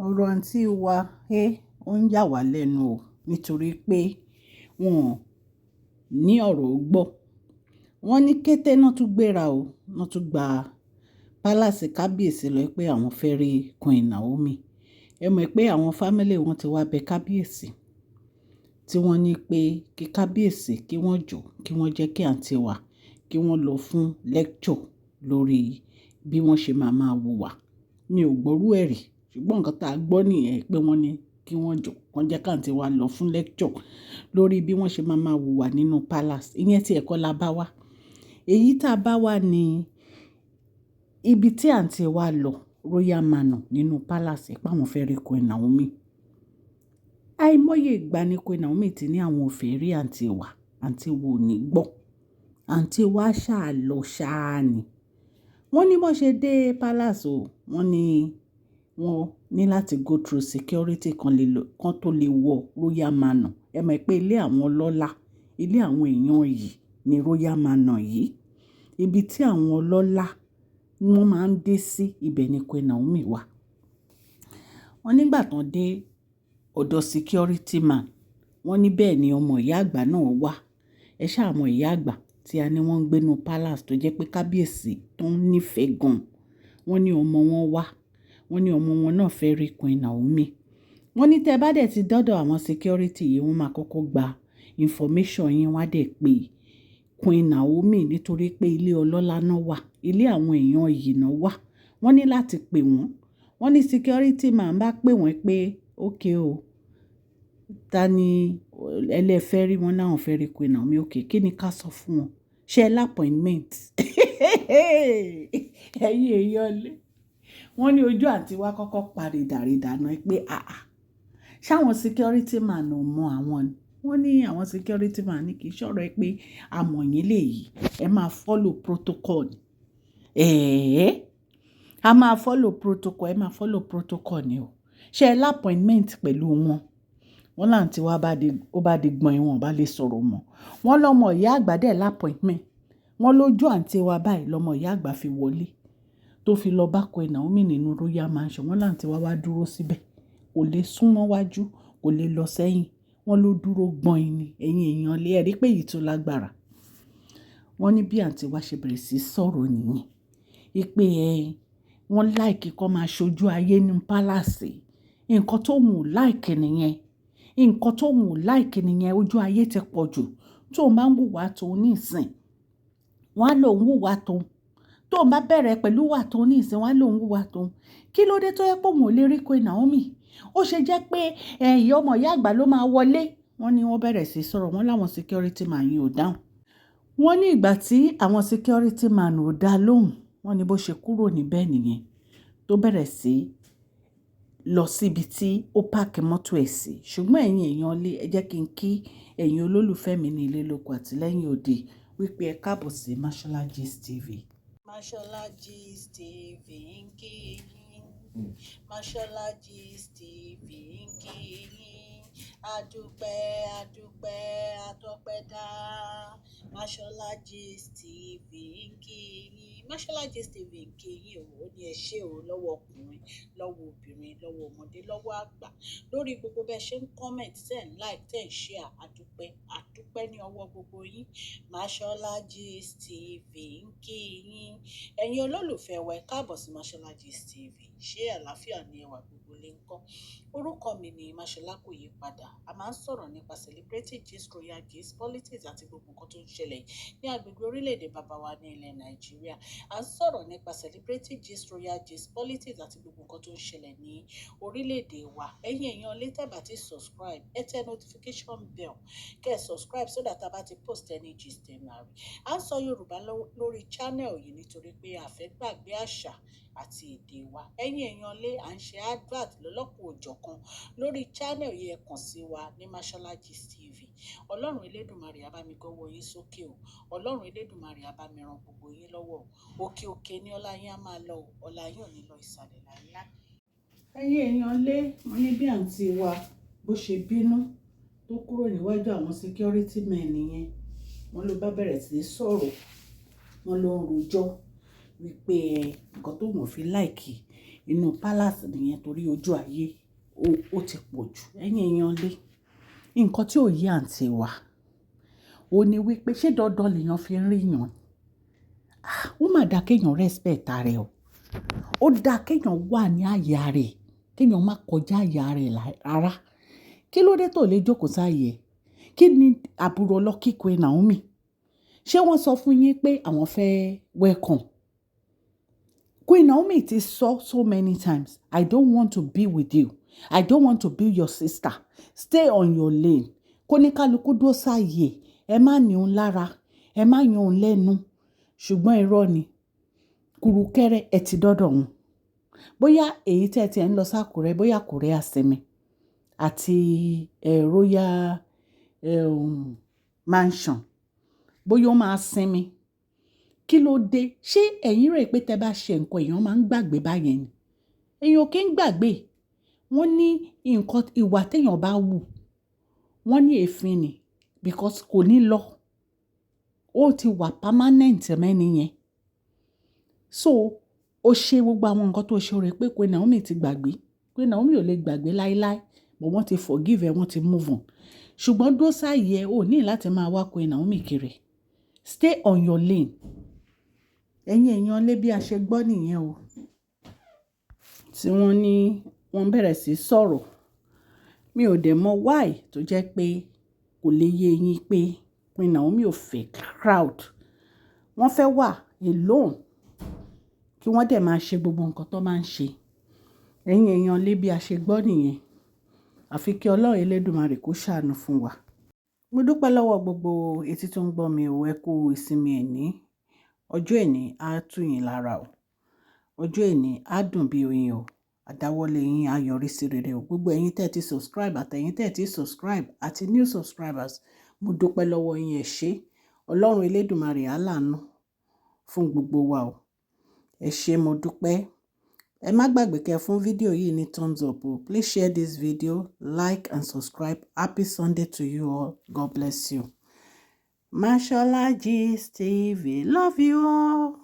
Ọ̀rọ̀ àǹtí wa ó ń yà wá lẹ́nu o, nítorí pé wọ́n ní ọ̀rọ̀ gbọ́. Wọ́n ní kété náà tún gbéra o, náà tún gba palace kábíyèsí lọ pé àwọn fẹ́ rí Queen Naomi. Ẹ mọ̀ pé àwọn family wọn ti wá bẹ kábíyèsí, tí wọ́n ní pé kí kábíyèsí kí wọ́n jọ̀, kí wọ́n jẹ́ kí àǹtí wa kí wọ́n lọ fún lecture lórí bí wọ́n ṣe máa máa wùwà. Mi ò gbọ́rú ẹ̀ rí, ṣùgbọ́n nǹkan tí a gbọ́ nìyẹn pé wọ́n ní kí wọ́n jọ̀, wọ́n jẹ́ kí àǹtí wa lọ fún lecture lórí bí wọ́n ṣe máa máa wùwà nínú palace. Ìyẹn tí ẹ̀kọ́ la bá wá. Èyí tí a bá wá ní ibi tí àǹtí wa lọ, Royal Manor nínú palace, pé àwọn fẹ́ rí Queen Naomi. Àìmọye ìgbà ni Queen Naomi ti ní àwọn ò fẹ́ rí àǹtí wa, àǹtí wa ò ní gbọ́. Àǹtí wa ṣá lọ ṣáá ni. Wọ́n ní bó ṣe dé palace o, wọ́n ní wọ́n ní láti go through security kan lè lọ, kan tó lè wọ Royal Manor. Ẹ mọ̀ pé ilé àwọn ọlọ́lá, ilé àwọn èèyàn yìí ni Royal Manor yìí. Ibi tí àwọn ọlọ́lá wọ́n máa ń dé sí, ibẹ̀ ni Queen Naomi wà. Wọ́n nígbà tán dé ọ̀dọ̀ security man, wọ́n ní bẹ́ẹ̀ ni ọmọ ìyá àgbà náà wà. Ẹ ṣá mọ ìyá àgbà tí a ní wọ́n ń gbé nínú palace tó jẹ́ pé kábíyèsí tó ń nífẹ̀ẹ́ gan. Wọ́n ní ọmọ wọn wá. Wọ́n ní ọmọ wọn náà fẹ́ rí Queen Naomi. Wọ́n ní tẹ́ bá dẹ̀ ti dọ́dọ̀ àwọn security yìí, wọ́n máa kọ́kọ́ gba information yín, wọ́n á dẹ̀ pé Queen Naomi nítorí pé ilé ọlọ́lá náà wà, ilé àwọn èèyàn yìí náà wà. Wọ́n ní láti pè wọ́n. Wọ́n ní security man bá pè wọ́n pé okay o, ta ni ẹ lè fẹ́ rí? Wọ́n láwọn fẹ́ rí Queen Naomi. Okay, kí ni ká sọ fún wọn? Ṣé ẹ l'appointment? Ẹ̀yin èèyàn lé. Wọ́n ní ojú àǹtí wa kọ́kọ́ paridàridà náà pé àáà, ṣé àwọn security man ò mọ àwọn ni? Wọ́n ní àwọn security man ní kì í ṣọ̀rọ̀ ẹ pé a mọ̀ yín lè yìí, ẹ máa follow protocol ni. Ẹ̀ẹ́, a máa follow protocol, ẹ máa follow protocol ni o. Ṣé ẹ l'appointment pẹ̀lú wọn? Wọ́n láǹtí wa bá di, ó bá di gbọ̀n, wọ́n bá lè sọ̀rọ̀ mọ́. Wọ́n lọ́mọ ìyá àgbà dẹ̀ l'appointment. Wọ́n lójú àǹtí wa báyìí lọ́mọ ìyá àgbà fi wọlé tó fi lọ bá Queen Naomi nínú Royal Mansion. Wọ́n láǹtí wa wá dúró síbẹ̀. Kò lè súnmọ́ wájú, kò lè lọ sẹ́yìn. Wọ́n ló dúró gbọ̀n ni. Ẹ̀yin èèyàn lé, ẹ rí pé èyí tó lágbára. Wọ́n ní bí àǹtí wa ṣe bẹ̀rẹ̀ sí sọ̀rọ̀ nìyẹn. Wípé ẹ, wọ́n like kó máa ṣojú ayé nínú palace. Nǹkan tó wù like nìyẹn. Nǹkan tó wù like nìyẹn. Ojú ayé ti pọ̀ jù. Tó máa ń wùwà tó ní ìsìn, wọ́n á lò ń wùwà tó. Tó bá bẹ̀rẹ̀ pẹ̀lú wà tó ní ìsìn, wọ́n á lò ń wùwà tó. Kí ló dé tó jẹ́ pé òun ò lè rí Queen Naomi? Ó ṣe jẹ́ pé ẹ̀yin ọmọ ìyá àgbà ló máa wọlé. Wọ́n ní wọ́n bẹ̀rẹ̀ sí sọ̀rọ̀. Wọ́n láwọn security man yìí ò dáhùn. Wọ́n ní ìgbà tí àwọn security man ò dá lóhùn, wọ́n ní bó ṣe kúrò níbẹ̀ nìyẹn tó bẹ̀rẹ̀ sí lọ síbi tí ó park mọ́tò ẹ̀ sí. Ṣùgbọ́n ẹ̀yin èèyàn lé, ẹ jẹ́ kí n kí ẹ̀yin olólùfẹ́ mi ní ilé lóko àti lẹ́yìn odi wípé ẹ káàbọ̀ sí Mashola Gist TV. Mashola Gist TV ń kí yín. Mashola Gist TV ń kí yín. Adúpẹ́, adúpẹ́, atọ́pẹ́ dá. Mashola Gist TV ń kí yín. Mashola Gist TV ń kí yín o. Ó ní ẹ ṣé o lọ́wọ́ ọkùnrin, lọ́wọ́ obìnrin, lọ́wọ́ ọmọdé, lọ́wọ́ àgbà. Lórí gbogbo bẹ́ẹ̀ ṣe ń comment, ten like, ten share. Adúpẹ́, adúpẹ́ ní ọwọ́ gbogbo yín. Mashola Gist TV ń kí yín. Ẹ̀yin olólùfẹ́ wa, ẹ káàbọ̀ sí Mashola Gist TV. Ṣé àlàáfíà ni ẹwà gbogbo lè ń kọ́? Orúkọ mi ni Mashola, kò yí padà. A máa ń sọ̀rọ̀ nípa celebrity gist, royal gist, politics àti gbogbo nǹkan tó ń ṣẹlẹ̀ ní agbègbè orílẹ̀-èdè bàbá wa ní ilẹ̀ Nàìjíríà. A ń sọ̀rọ̀ nípa celebrity gist, royal gist, politics àti gbogbo nǹkan tó ń ṣẹlẹ̀ ní orílẹ̀-èdè wa. Ẹ̀yin èèyàn lè tẹ́ bá ti subscribe, ẹ tẹ notification bell kẹ́ ẹ subscribe so that a bá ti post any gist, ẹ máa rí. À ń sọ Yorùbá lórí channel yìí nítorí pé a fẹ́ gbàgbé àṣà àti èdè wa. Ẹ̀yin èèyàn lé, à ń ṣe advert lọ́lọ́kùn òjọ̀kan lórí channel yìí. Ẹ kàn sí wa ní Mashola Gist TV. Ọlọ́run Elédùmarè á bá mi gọ́wọ́ yín sókè o. Ọlọ́run Elédùmarè á bá mi ran gbogbo yín lọ́wọ́ o. Òkè òkè ní ọlá yín á máa lọ o. Ọlá yín ò ní lọ ìsàlẹ̀ láíláí. Ẹ̀yin èèyàn lé, wọ́n ní bí àǹtí wa bó ṣe bínú tó kúrò níwájú àwọn security men nìyẹn. Wọ́n ló bá bẹ̀rẹ̀ sí í sọ̀rọ̀. Wọ́n ló ń rojọ́ wípé nǹkan tó wọ́n fi like inú palace nìyẹn, torí ojú ayé ó ti pọ̀ jù. Ẹ̀yin èèyàn lé, nǹkan tí ò yé àǹtí wa, ó ní wípé ṣé dandan lèèyàn fi ń ríyàn? Ah, ó mà dá kéèyàn respect ara ẹ o. Ó dá kéèyàn wà ní ààyè ara ẹ̀, kéèyàn má kọjá ààyè ara ẹ̀ rárá. Kí ló dé tó lè jókòó sáàyè ẹ̀? Kí ni àbúrò lọ kí Queen Naomi? Ṣé wọ́n sọ fún yín pé àwọn fẹ́ welcome? Queen Naomi ti sọ so many times, "I don't want to be with you. I don't want to be your sister. Stay on your lane." Kó ní kálukú dúró sáàyè, ẹ má ní òun lára, ẹ má yan òun lẹ́nu. Ṣùgbọ́n irọ́ ni. Kùrùkẹrẹ ẹ ti dọ́dọ̀ wọn. Bóyá èyí tí ẹ ti ẹ̀ ń lọ sí Àkúrẹ́, bóyá Àkúrẹ́ àsìnmi àti Royal Mansion, bóyá ó máa sinmi. Kí ló dé? Ṣé ẹ̀yin rò pé tẹ bá ṣe nǹkan, èèyàn máa ń gbàgbé báyẹn ni? Èèyàn ò kí ń gbàgbé. Wọ́n ní nǹkan ìwà tí èèyàn bá wù, wọ́n ní èéfín ni, because kò ní lọ. Ó ti wà permanent mẹ́ni yẹn. So ó ṣe gbogbo àwọn nǹkan tó ṣe, o rò pé Queen Naomi ti gbàgbé. Queen Naomi ò lè gbàgbé láíláí, but wọ́n ti forgive ẹ, wọ́n ti move on. Ṣùgbọ́n dúró sáàyè ẹ, ò ní láti máa wá Queen Naomi kiri. Stay on your lane. Ẹ̀yin èèyàn lé, bí a ṣe gbọ́ nìyẹn o. Tí wọ́n ní wọ́n bẹ̀rẹ̀ sí sọ̀rọ̀. Mi ò dẹ̀ mọ̀ why tó jẹ́ pé kò lè yé yín pé Queen Naomi ò fẹ́ crowd. Wọ́n fẹ́ wà alone kí wọ́n dẹ̀ máa ṣe gbogbo nǹkan tó máa ń ṣe. Ẹ̀yin èèyàn lé, bí a ṣe gbọ́ nìyẹn. Àfi kí Ọlọ́run Elédùmarè kó ṣàánú fún wa. Mo dúpẹ́ lọ́wọ́ gbogbo etí tó ń gbọ́ mi o. Ẹ kú ìsinmi ẹ̀ní. Ọjọ́ ẹní á tù yín lára o. Ọjọ́ ẹní á dùn bí oyin o. Àdáwọ́lé yín á yọrí sí rere o. Gbogbo ẹ̀yin tẹ́ ti subscribe àti ẹ̀yin tẹ́ ti subscribe àti new subscribers, mo dúpẹ́ lọ́wọ́ yín, ẹ ṣé. Ọlọ́run Elédùmarè á láàánú fún gbogbo wa o. Ẹ ṣé, mo dúpẹ́. Ẹ má gbàgbé kẹ́ fún fídíò yìí ní thumbs up o. Please share this video, like and subscribe. Happy Sunday to you all. God bless you. Mashola Gist TV. Love you all.